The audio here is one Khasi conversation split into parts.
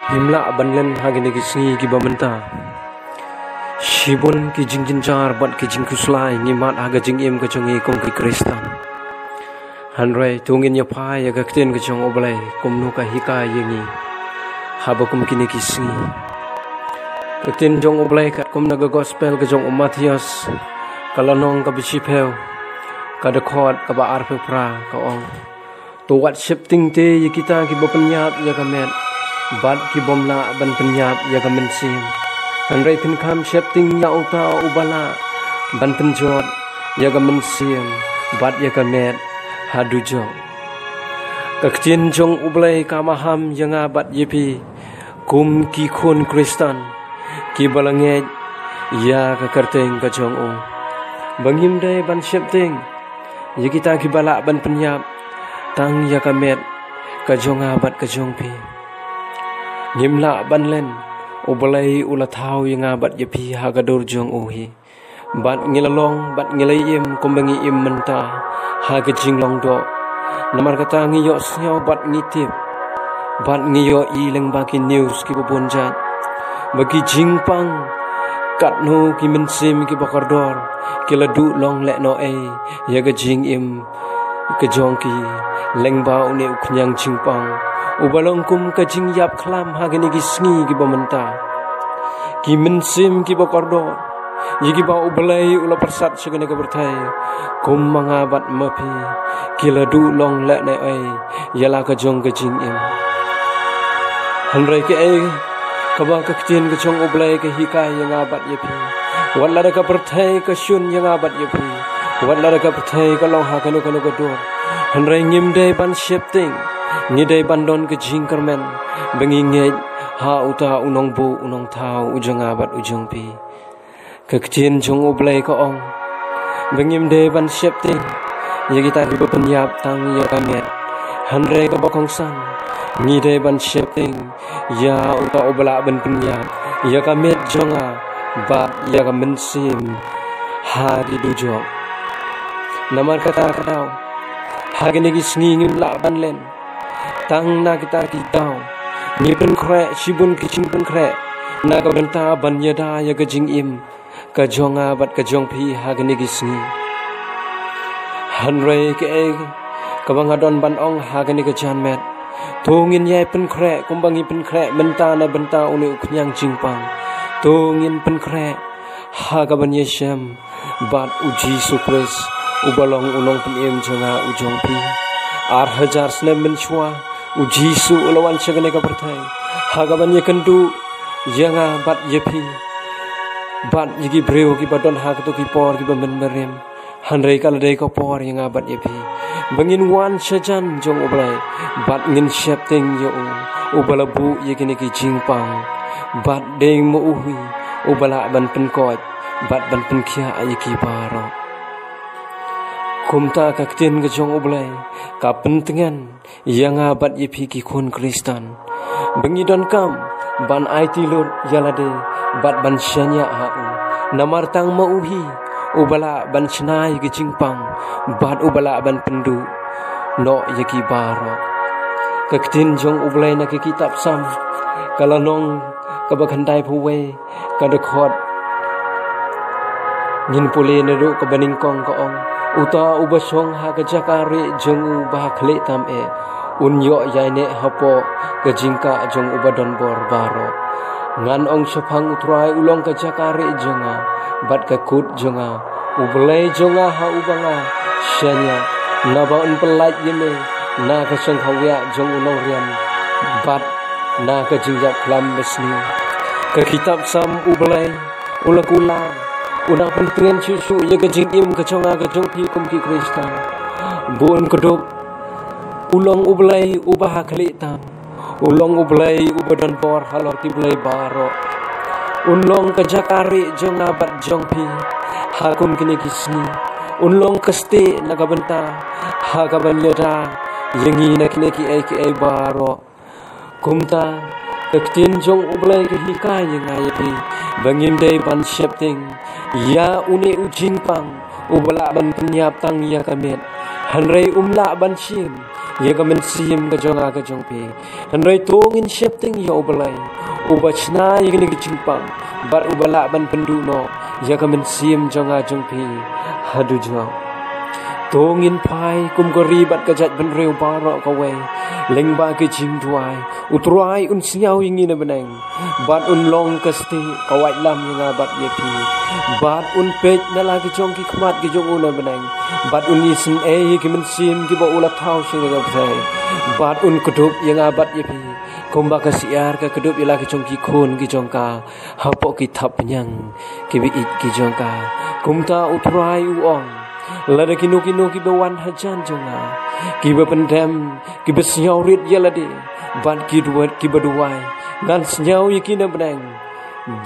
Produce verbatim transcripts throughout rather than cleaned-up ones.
Ngim lah ban len ha kine ki sngi kiba mynta. Shibun ki jingjynjar bad ki jingkhuslai ngi mad ha ka jingim ka jong ngi kum ki Khristan. Hynrei to ngin ïa phai ïa ka ktien ka jong U Blei kumno ka hikai ïa ngi haba kum kine ki sngi. Ka ktien jong U Blei katkum na ka gospel ka jong u Mathaios, ka lynnong kaba shiphew, ka dkhot kaba arphew phra, ka ong: To wat sheptieng te ïa kita kiba pynïap ïa ka met bad ki bym lah ban pynïap ïa ka mynsiem. Hynrei phin kham sheptieng ïa uta uba lah ban pynjot ïa ka mynsiem bad ïa ka met ha dujok. Ka ktien jong U Blei ka maham ïa nga bad ïa phi kum ki khun Khristan kiba la ngeit ïa ka kyrteng ka jong u, ba ngim dei ban sheptieng ïa kita kiba lah ban pynïap tang ïa ka met ka jong nga bad ka jong phi. Ngim lah ban len, U Blei u la thaw ïa nga bad ïa phi ha ka dur jong u hi. Bad ngi la long bad ngi la im kumba ngi im mynta ha ka jinglong doh. Namar kata ngi ïohsngew bad ngi tip bad ngi ïohi lyngba ki news kiba bun jait ba ki jingpang katno ki mynsiem kiba kordor ki la duh long lehnohei ïa ka jingim ka jong ki lyngba une u khñiang jingpang uba long kum ka jingïap khlam ha kine ki sngi kiba mynta. Ki mynsiem kiba kordor ïa kiba U Blei u la pyrsad sha kane ka pyrthei kum ma nga bad ma phi ki la duh long lehnohei ïa la ka jong ka jingim. Hynrei kaei kaba ka ktien ka jong U Blei ka hikai ïa nga bad ïa phi, wat lada ka pyrthei ka shun ïa nga bad ïa phi, wat lada ka pyrthei ka long ha kano kano ka dur, hynrei ngim dei ban sheptieng. Ngi dei ban don ka jingkyrmen ba ngi ngeit ha uta u nongbuh u nongthaw u jong nga bad u jong phi. Ka ktien jong U Blei ka ong ba ngim dei ban sheptieng ïa kita kiba pynïap tang ïa ka met, hynrei kaba kongsan ngi dei ban sheptieng ïa uta uba lah ban pynïap ïa ka met jong nga bad ïa ka mynsiem ha ki dujok. Namar kata ka daw ha kine ki sngi ngim lah ban len tang na kita ki daw. Ngi pynkhreh shibun ki jingpynkhreh na ka bynta ban ïada ïa ka jingim ka jong nga bad ka jong phi ha kine ki sngi. Hynrei kaei kaba nga don ban ong ha kane ka janmiet, to ngin ïai pynkhreh kumba ngi pynkhreh mynta na bynta une u khñiang jingpang. To ngin pynkhreh ha kaban ïashem bad U Jisu Khrist uba long U Nongpynim jong nga u jong phi. Ar hajar snem mynshuwa U Jisu u la wan sha kane ka pyrthei ha kaban ïakynduh ïa nga bad ïa phi bad ïa ki briew kiba don ha kato ki por kiba mynmarim. Hynrei ka la dei ka por ïa nga bad ïa phi ba ngin wan shajan jong U Blei bad ngin sheptieng ïa u uba la buh ïa kine ki jingpang bad dei ma u hi uba lah ban pynkoit bad ban pynkhiah ïa ki baroh. Kumta ka ktien ka jong U Blei ka pyntngen ïa nga bad ïa phi ki khun Khristan ba ngi donkam ban aiti lut ïa lade bad ban shaniah ha u. Namar tang ma u hi uba lah ban shna ïa ki jingpang bad uba lah ban pynduh noh ïa ki baroh. Ka ktien jong U Blei na ka kitab Salm ka lynnong kaba khyndaiphew wei, ka dkhot ngin pule naduh kaba nyngkong, ka ong: Uta uba shong ha ka jaka rieh jong u ba ha khlieh tam eh un ïoh ïaineh hapoh ka jingkah jong uba donbor baroh. Ngan ong shaphang U Trai: U long ka jaka rieh jong nga bad ka kut jong nga, U Blei jong nga ha uba nga shaniah. Naba un pyllait ïa me na ka shongkhawiah jong u nongriam bad na ka jingïap khlam basniew. Ka kitab Salm U Blei u la kular, u nang pyntngen shuh shuh ïa ka jingim ka jong nga ka jong phi kum ki Khristan. Bun kdup, u long U Blei uba ha khlieh tam, u long U Blei uba donbor halor ki blei baroh. Un long ka jaka rieh jong nga bad jong phi ha kum kine ki sngi. Un long ka stieh na ka bynta ha kaban ïada ïa ngi na kine kiei kiei baroh. Kumta ka ktien jong U Blei ka hikai ïa nga ïa phi ba ngim dei ban sheptieng ïa une u jingpang uba lah ban pynïap tang ïa ka met, hynrei um lah ban shim ïa ka mynsiem ka jong nga ka jong phi. Hynrei to ngin sheptieng ïa U Blei, uba shna ïa kine ki jingpang bad uba lah ban pynduh noh ïa ka mynsiem jong nga jong phi haduh junom. To ngin phai kum ka ri bad ka jaitbynriew baroh kawei lyngba ki jingduwai. U Trai un sngew ïa ngi na bneng bad un long ka stieh ka waitlam ïa nga bad ïa phi. Bad un peit na la ki jong ki khmat ki jong u na bneng bad un isynei ïa ki mynsiem kiba u la thaw sha ka pyrthei. Bad un kdup ïa nga bad ïa phi kumba ka syiar ka kdup ïa la ki jong ki khun ki jong ka hapoh ki thapniang kiba ïeit ki jong ka. Kumta U Trai u ong, lada kino kino kiba wan hajan jong nga, kiba pyndem, kiba sngew rit ïa lade bad ki duwai, kiba duwai, ngan sngew ïa ki na bneng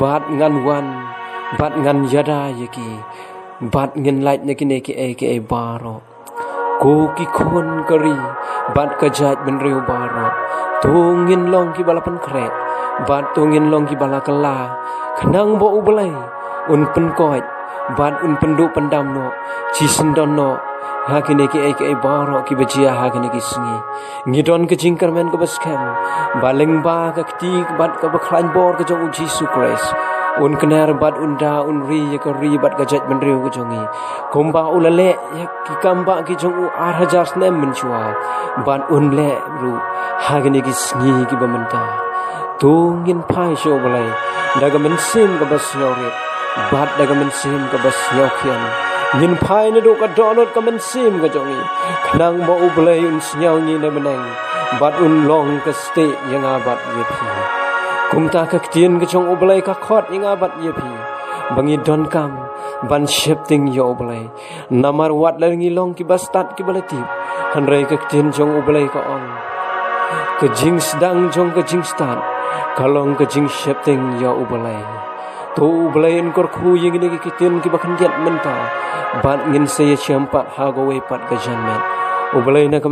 bad ngan wan bad ngan ïada ïa ki bad ngin lait na kine kiei kiei baroh. Ko ki khun ka ri bad ka jaitbynriew baroh, to ngin long kiba la pynkhreh bad to ngin long kiba la kylla, khnang ba U Blei un pynkoit bad un pynduh pyndam noh, shisyndon noh ha kine kiei kiei baroh kiba jia ha kine ki sngi. Ngi don ka jingkyrmen kaba skhem ba lyngba ka kti bad kaba khlaiñ bor ka jong U Jisu Khrist, un kner bad un da un ri ïa ka ri bad ka jaitbynriew ka jong ngi kumba u la leh ïa ki kam ba ki jong u ar hajar snem mynshuwa. Bad un leh ruh ha kine ki sngi kiba mynta. To ngin phai sha U Blei da ka mynsiem kaba sngewrit bad da ka mynsiem kaba sngewkhian. Ngin phai naduh ka dohnud ka mynsiem ka jong ngi, khnang ba U Blei un sngew ïa ngi na bneng bad un long ka stieh ïa nga bad ïa phi. Kumta ka ktien ka jong U Blei ka khot ïa nga bad ïa phi ba ngi donkam ban sheptieng ïa U Blei. Namar wat la ngi long kiba stad kiba la tip, hynrei ka ktien jong U Blei ka ong, ka jingsdang jong ka jingstad ka long ka jingsheptieng ïa U Blei. To U Blei un kyrkhu ïa ngi na ki ktien kiba khyndiat mynta bad ngin sa ïashem pat ha kawei pat ka janmiet. U Blei na ka